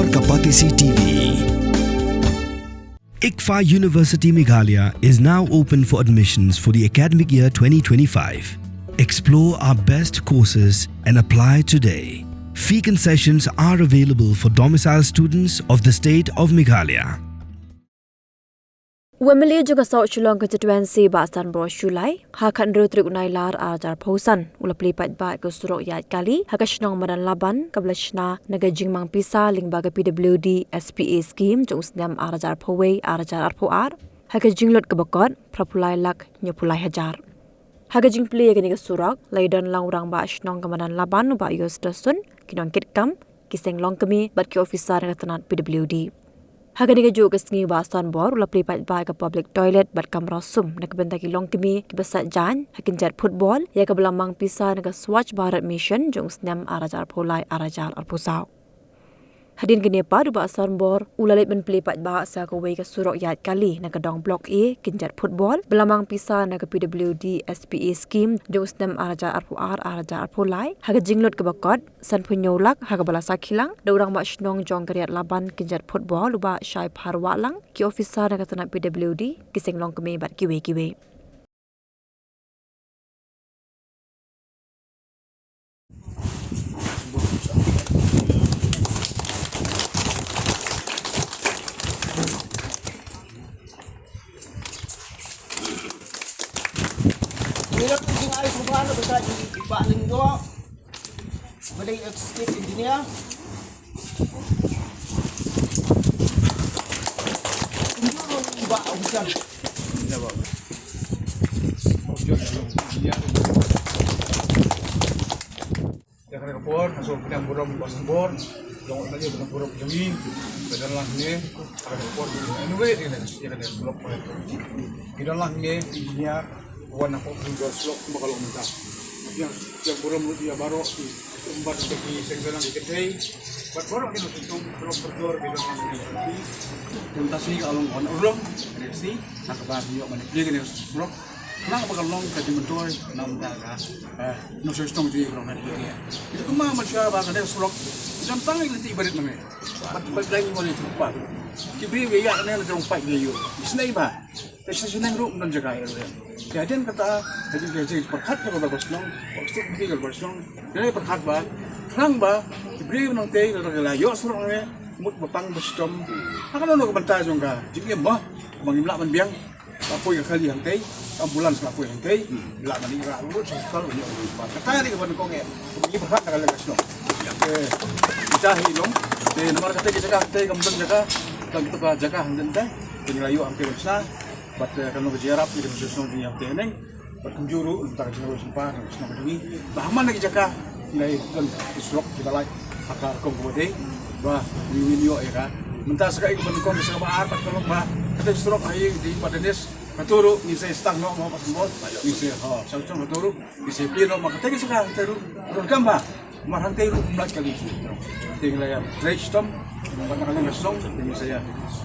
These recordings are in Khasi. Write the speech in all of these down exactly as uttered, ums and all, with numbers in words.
Kapatisi T V. ICFAI University Meghalaya is now open for admissions for the academic year twenty twenty-five. Explore our best courses and apply today. Fee concessions are available for domicile students of the state of Meghalaya. U MLA jong ka South Shillong Constituency, Bah Sanbor Shullai, ha ka khathynriew tarik u Nailar arhajar arphew san, u la plie paidbah ïa ka surok ïaid kali ha ka shnong Madan Laban, kaba la shna na ka jingmang pisa lyngba ka P W D S P A scheme jong u snem arhajar arphew wei arhajar arphew ar, ha ka jinglut kaba kot phra phew lai lak hynñiew phew lai hajar. Ha ka jingplie ïa kane ka surok, la ïadon lang u Rangbah Shnong ka Madan Laban, u Bah Eustace Sun, ki nongkitkam, ki seng longkmie bad ki officer na ka tnat P W D. Ha kane kajuh ka sngi, u Bah Sanbor u la plie paidbah ïa ka public toilet bad kamra sum na ka bynta ki longkmie kiba sait jaiñ ha ka kynjat football, ïa kaba la mang pisa na ka Swachh Bharat Mission jong u snem arhajar arphew lai arhajar arphew saw. Hadien kane pat, u Bah Sanbor u la leit ban plie paidbah sa kawei ka surok ïaid kali na ka dong Block A, kynjat football, ba la mang pisa na ka P W D S P A scheme jong u snem arhajar arphew ar arhajar arphew lai, ha ka jinglut kaba kot sanphew hynñiew lak, ha kaba la sakhi lang da u Rangbah Shnong jong ka Riat Laban, kynjat football, u Bah Shaiphar Wahlang, ki officer na ka tnat P W D, ki seng longkmie bad kiwei kiwei. Ngi la pynjngai sngewbha na ka bynta jong i Bah Lyngdoh, ba dei executive engineer. Kumjuh ruh i Bah Hushan. Ïa kane ka por nga sngewbha pynbor ïa u Bah Sanbor, jong u M L A, u Bah Sanbor jong ngi, ba don lang hangne ha kane ka por. Anyway, ïa kane, ïa kane ka surok, ki don lang hangne ki engineer, wan na pok, ki don surok kumba ka long mynta. Ïa, ïa burom lut ïa baroh ki, ki umbat, ki seng seng, ki kynthei bad baroh ki nongshong shnong, baroh kordor ki don lang hangne. Te mynta shi ka long wan urlong, kane ka sngi na kaba ki ïoh ban plie kane ka surok. Khnang ba ka long ka jingmyntoi na ka bynta ka, eh, nongshong shnong jong ngi baroh hangne. Ïa kumba mynshuwa ba kane ka surok jan tang ïa ki lynti barit nangne. Bad, bad lain kawei ki paip. Ki briew ïa kane na jrong paip ïa ïoh. Isynei bha. Te shisha shisneng ruh ym don jaka ïa ruh. Te hadien kata, hadien ka jingpyrkhat ka ba ka shnong, ka stuk ki ka ba shnong. Kane pyrkhat ba khnang ba ki briew nongtei na ka la ïoh surok nangne, mut ba pang ba shitom. Ha kano kano ka bynta jong ka jingim ba, ba ngim lah ban biang. Ka poi ka kali hangtei, ambulance ka poi hangtei, lah ban ïa rah lut sha hospital, ïa lut ba. Kata dei kaba nyngkong eh, kaba ngi pyrkhat na ka liang ka shnong. Te, ïa hi long, te namar kata ka jaka hangtei kam don jaka, tang kata ka jaka hangtei, te ngi la ïoh hangtei ban shna, bad, eh, ka long ka jingïarap ïa ka shnong jong ngi hangtei haneng, bad kumjuh ruh, nangta ka jingïarap sngewbha, ka shnong jong ngi, ba ha man la ki jaka, ngi la ïoh don ki surok kiba lait ha ka rukom kaba dei, ba ngi ngin ïoh ïa ka. Mynta sa kaei kaba nyngkong, sa kaba ar pat ka long ba kata ka surok ha ïing dei ba Dennis. Kato ruh ngin sa ïa sdang noh ma Bah Sanbor. Ngin sa ïa, ha, sa kato ruh ngin sa ïa plie noh ma kata ka surok, kato ruh ruh kam ba. Mar hangtei ruh ym lait kali shuh. Te ngi la ïa trei shitom bad na ka liang ka shnong, te ngin sa ïa,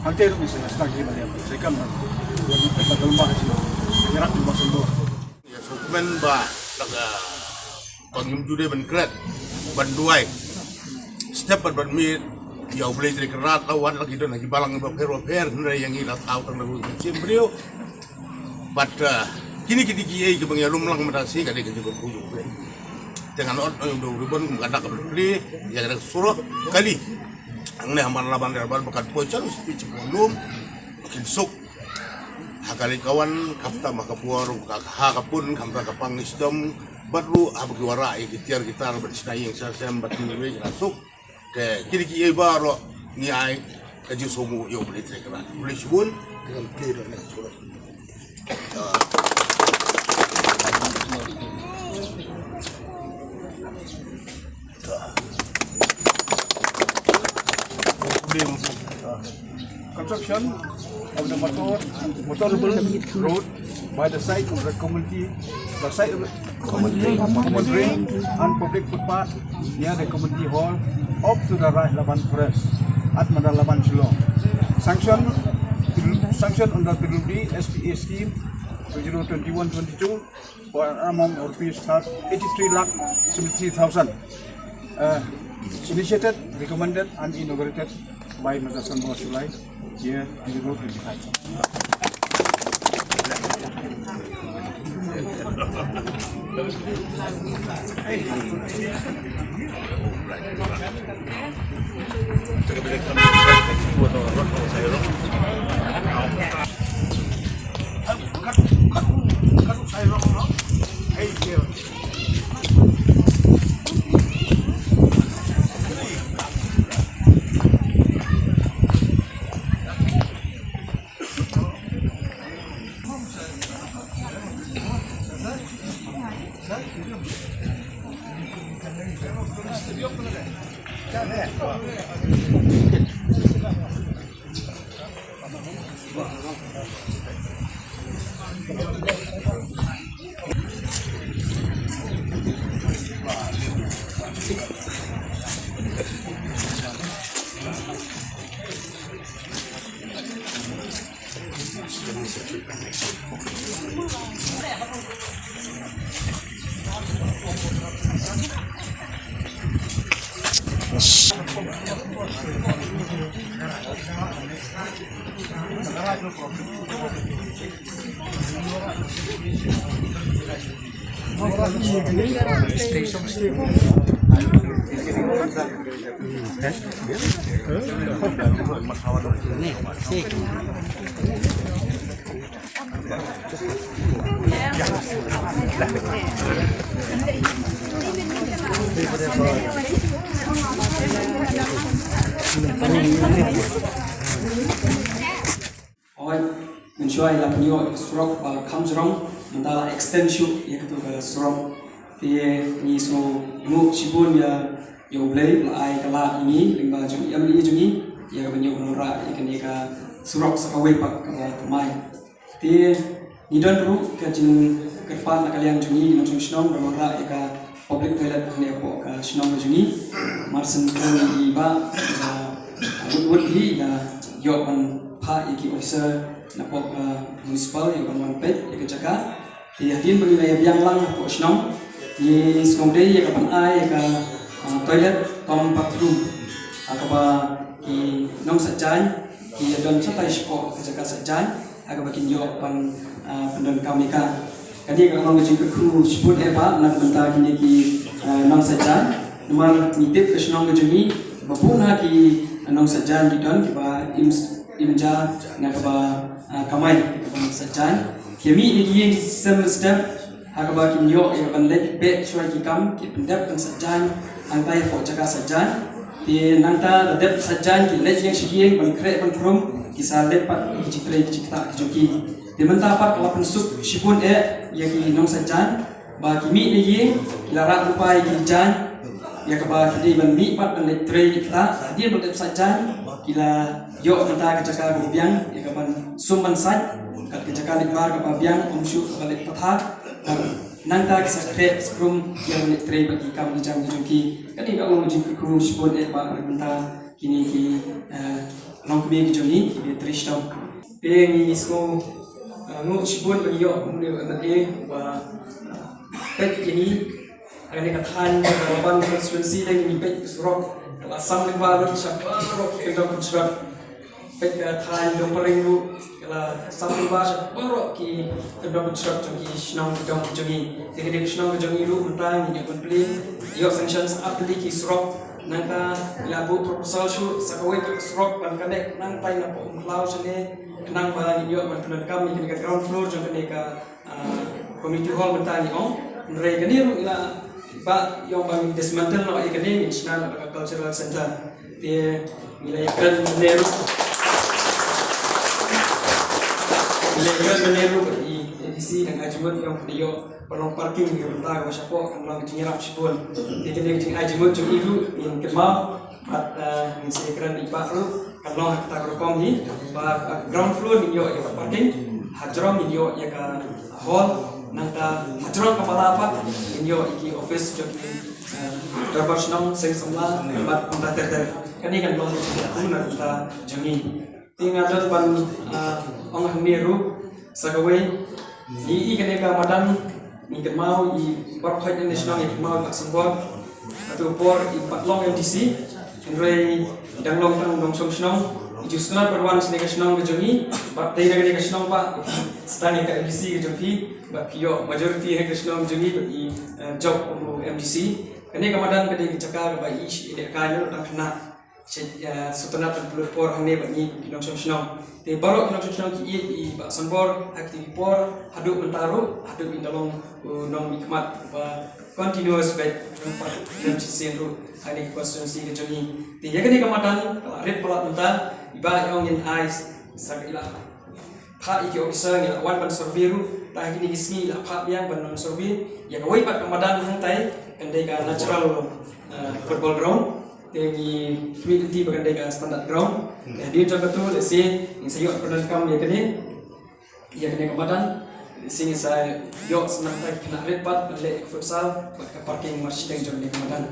hangtei ruh ngin sa ïa sdang hi ba ïa trei kam ba ka lum ba ka shnong. Ïarap Bah Sanbor. Ïa sngewkmen ba la ka Ba ngim ju dei ban klet, ban duwai step bad ban miet ïa U Blei Trai Kynrad, la wan la ki don ha ki balang bapher bapher, hynrei ïa ngi la thaw tang da ka mynsiem briew. Bad, eh, kine ki dei kiei kiba ngi ïalum lang mynta shi, ka dei ka jingkyrkhu jong U Blei. Te ngan ot ïa u ribbon kum ka dak ka plie ïa ka surok kali. Hangne ha Madan Laban, Madan Laban ba kan poi sha u speech ba lum, ba kin suk. Ha ka leit ka wan, khamtam ha ka por, ka, ha ka pun, khamtam ka pang, ngi shitom, bad ruh haba ki wanrah ïa ki tiar ki tar, bad shna ïing shna sem, bad ngi wei shna suk. Te kine kiei baroh ngi ai ka jingsngewnguh ïa U Blei Trai Kynrad. Khublei shibun. Te kan plie ruh na ka surok. Construction of the motor, motorable road by the side of the community, the side of the common drain, common drain and public footpath near the community hall up to the Raid Laban Forest at Madan Laban, Shillong. Sanction, sanction under P W D S P A scheme two zero twenty-one twenty-two for an amount of rupees eighty-three lakh seventy-three thousand. Uh, Initiated, recommended and inaugurated by Mister Sanbor Shullai, here in the road twenty-five. Oi, mynshuwa i la pynïoh ïa ka surok ba kham jrong, mynta la extend shuh ïa katu ka surok. Te ngi sngewbha shibun ïa, ïa U Blei ba la ai ka lad ïa ngi lyngba jong i M L A jong ngi ïa ka ban ïoh ban wanrah ïa kane ka surok sa kawei pat kaba thymmai. Te ngi don ruh ka jingkyrpad na ka liang jong ngi, ngi nongshong shnong, ban wanrah ïa ka public toilet hangne hapoh ka shnong ka jong ngi. Mar shen kren ïa i bah, i bah Woodwood hi i la ïoh ban phah ïa ki officer napoh ka municipal ïa ban wan peit ïa ka jaka. Te hadien ba ngi la ïa biang lang hapoh shnong, ngi sngewdei ïa ka ban ai ïa ka, ah, toilet cum bathroom, ah, kaba ki nongsaitjaiñ ki ïa don shatai shapoh ka jaka saitjaiñ, ha kaba kin ïoh ban, ah, pyndonkam ïa ka. Kane ka long ka jingkyrkhu shibun eh bah na ka bynta kine ki, ah, nongsaitjaiñ. Namar ngi tip ka shnong ka jong ngi, ba bun ha ki, ah, nongsaitjaiñ ki don kiba im, im ja na kaba, ah, kamai kaba saitjaiñ. Ki mih na ki ïing ki sem step, ha kaba kin ïoh ïa ka ban leit beh shuwa ki kam, ki pyndep ban saitjaiñ hangtai hapoh jaka saitjaiñ. Te nangta da dep saitjaiñ ki leit ïeng sha ïing ban khreh ban khrum, ki sa leit pat ki jingtrei ki jingktah ki jong ki. Te mynta pat ka la pynsuk shibun eh ïa ki nongsaitjaiñ ba ki mih na ïing ki la rah lypa ïa ki jaiñ, ïa kaba ki dei ban mih pat ban leit trei leit ktah. Hadien ba dep saitjaiñ ki la ïoh mynta ka jaka kaba biang ïa ka ban sum ban sait, kat ka jaka leit bar kaba biang, ym shuh kaba leit pathar. Nangta ki sa khreh sa khrum ïa ban leit trei bad ki kam ki jam ki jong ki. Kane ka long ka jingkyrkhu shibun eh bah na ka bynta kine ki, eh, longkmie ki jong ngi kiba trei shitom. Te ngi sngew, eh, nguh shibun ba ngi ïoh kum une u M L A ba, eh, peit ïa ngi. Kane ka thaiñ Rangbah constituency, te ngi peit ka surok ka la sam lyngba lut sha baroh ki kyndong kynshrot. Peit ka thaiñ Dongparing ruh ka la sam lyngba sha baroh ki kyndong kynshrot jong ki shnong ki dong jong ngi. Te kane ka shnong ka jong ngi ruh mynta ngi ïoh ban plie, ïoh sanction sa artylli ki surok. Nangta ngi la buh proposal shuh sa kawei ka surok ban connect nangtai napoh Umkhlaw shane, khnang ba ngin ïoh ban pyndonkam ïa kane ka ground floor jong kane ka, ah, community hall mynta ngi ong. Hynrei kane ruh ngi la, ba ïoh ba ngin dismantle noh ïa kane, ngin shna noh ka cultural center. Te ngi la ïakren mynne ruh, ngi la ïakren mynne ruh bad i A D C, dang ai jingmut ïa u, ban ïoh ban long parking ïa ka bynta kaba shapoh, kan long ka jingïarap shibun. Te kane ka jingai jingmut jong i ruh ngin kynmaw. Bad, eh, ngin sa ïakren i bah ruh, kan long ha kata ka rukom hi, ba, eh, ground floor ngin ïoh ïa ka parking, ha jrong ngin ïoh ïa ka hall, nangta ha jrong kaba lah pat ngin ïoh ïa ki office jong ki, eh, dorbar shnong, seng samla bad kumta ter ter. Kane kan long ha jrong na kumta jong ngi. Te nga don ban, ah, ong hangne ruh sa kawei. Ngi i kane ka madan, ngi kynmaw i baroh hoi na shnong, ngi kynmaw i Bah Sanbor. Hato por i pat long M D C, hynrei i dang long tang u nongshong shnong. I ju sngewbha ban wan sha kane ka shnong ka jong i, bad dei na kane ka shnong pat sdang ïa ka M D C ka jong phi, bad ki ïoh majority ha ka shnong ka jong i, bad i, eh, jop kum u M D C. Kane ka madan ka dei ka jaka kaba i shi ïa ka ïoh tang khynnah. Sha, eh, sutnat ban pynlut por hangne bad ngi kum ki nongshong shnong. Te baroh ki nongshong shnong ki ïeit ïa i Bah Sanbor ha kito ki por, haduh mynta ruh, haduh i da long u nongmihkhmat ba continuous bad nongpynlut shisien ruh ha kane ka constituency ka jong ngi. Te ïa kane ka madan ka la rit palat mynta, i Bah i ong ngin ai sa ka, i la phah ïa ki officer, ngi la wan ban survey ruh, te ha kine ki sngi i la phah biang ban wan survey. Ïa kawei pat ka madan hangtai kan dei ka natural, eh, football ground. Te ngi khmih lynti ba kan dei ka standard ground. Te hadien jong kata lehse ngin sa ïoh pyndonkam ïa kane, ïa kane ka madan. Lehse ngin sa ïoh sa nang tai khynnah rit pat ban leh futsal bad ka parking mar shiteng jong kane ka madan.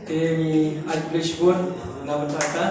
Te ngi ai khublei shibun na bynta kata.